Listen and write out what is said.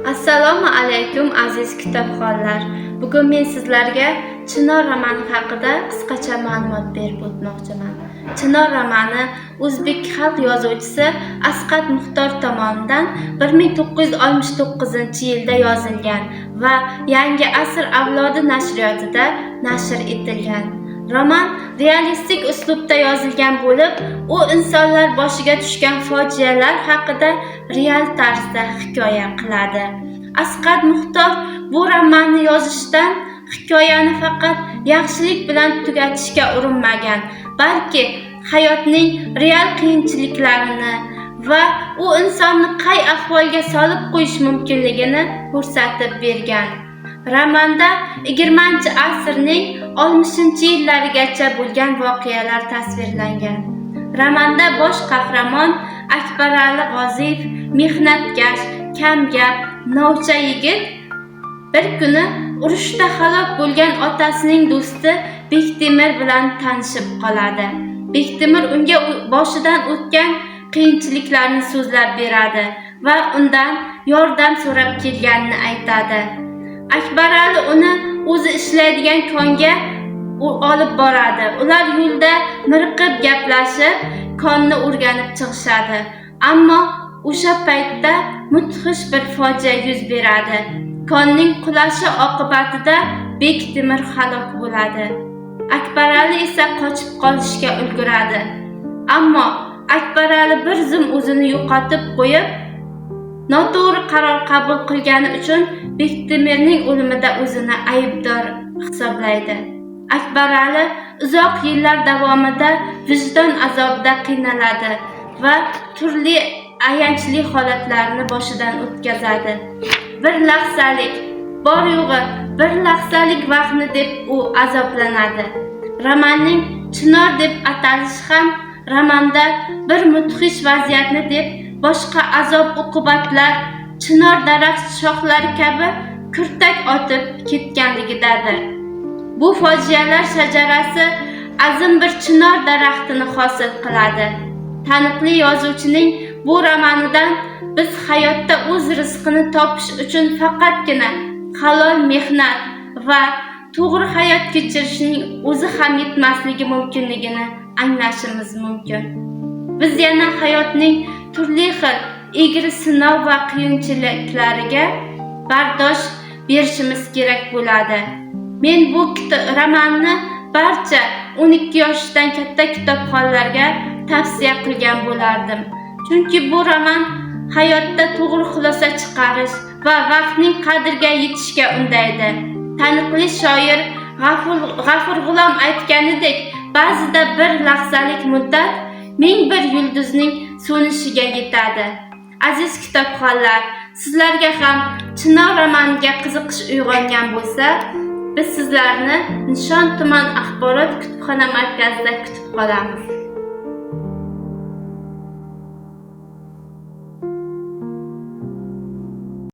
Assalomu alaykum, aziz kitobxonlar. Bugun men sizlarga Chinor romani haqida qisqacha ma'lumot berib o'tmoqchiman. Chinor romani o'zbek xalq yozuvchisi Asqat Muxtor tomonidan 1969-yilda yozilgan va Yangi asr avlodi nashriyotida nashr etilgan. Roman realistik uslubda yozilgan bo'lib, u insonlar boshiga tushgan fojialar haqida real tarzda hikoya qiladi. Asqat Muxtor bu romanni yozishdan hikoyani faqat yaxshilik bilan tugatishga urinmagan, balki hayotning real qiyinchiliklarini va u insonni qay ahvolga solib qo'yish mumkinligini ko'rsatib bergan. Romanda 20-asrning 60-yillarigacha bo'lgan voqealar tasvirlangan. Romanda bosh qahramon Akbarali G'oziyev mehnatkash, kamgap, novcha yigit bir kuni urushda halok bo'lgan otasining do'sti Bektemir bilan tanishib qoladi. Bektemir unga boshidan o'tgan qiyinchiliklarni so'zlab beradi va undan yordam so'rab kelganini aytadi. Akbarali uni o'zi ishlaydigan konga olib boradi. Ular yo'lda miriqib gaplashib, konni o'rganib chiqishadi. Ammo o'sha paytda mudhish bir fojia yuz beradi. Konning qulashi oqibatida Bektemir halok bo'ladi. Akbarali esa qochib qolishga ulguradi. Ammo Akbarali bir zum o'zini yo'qotib qo'yib, noto'g'ri qaror qabul qilgani uchun Bektemirning o'limida o'zini aybdor hisoblaydi. Akbarali uzoq yillar davomida vijdon azobida qiynaladi va turli ayanchli holatlarni boshidan o'tkazadi. Bir lahzalik, bor yo'g'i bir lahzalik vaqtni deb u azoblanadi. Romanning Chinor deb atalishi ham romanda bir mudhish vaziyatni deb boshqa azob uqubatlar chinor daraxt shoxlari kabi kurtak otib ketganligidadir. Bu fojialar shajarasi azim bir chinor daraxtini hosil qiladi. Taniqli yozuvchining bu romanidan biz hayotda o'z rizqini topish uchun faqatgina halol mehnat va to'g'ri hayot kechirishning o'zi ham yetmasligi mumkinligini anglashimiz mumkin. Biz yana hayotning turli xil egri sinov va qiyinchiliklariga bardosh berishimiz kerak bo'ladi. Men bu romanni barcha 12 yoshdan katta kitobxonlarga tavsiya qilgan bo'lardim. Chunki bu roman hayotda to'g'ri xulosa chiqarish va vaqtning qadriga yetishga undaydi. Taniqli shoir G'afur G'ulom aytganidek, ba'zida bir lahzalik muddat ming bir yulduzning so'nishiga yetadi. Aziz kitobxonlar, sizlarga ham Chinor romaniga qiziqish uyg'ongan bo'lsa, biz sizlarni Nishon tuman axborot kutubxona markazida kutib qolamiz.